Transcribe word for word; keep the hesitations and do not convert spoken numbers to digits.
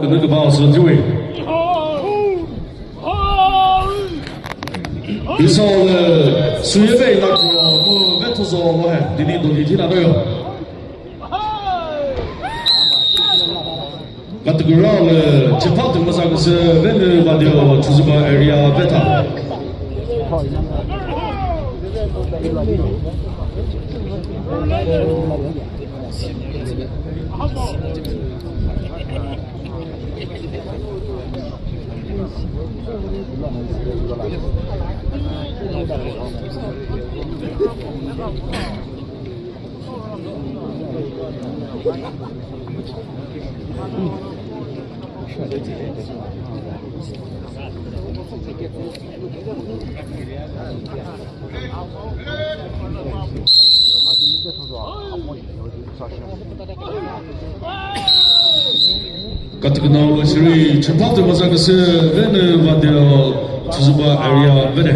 Künü küba sü tüwi. Isa le suyebe na kro mu vetho zo lo he. Dini do di thina do yo. Kategori le chipha tü masa küsü Venü Vadeo Chozuba area vetha. Katiküna lo shiri chipha tü masa küsü Venü Vadeo Chozuba area Venü.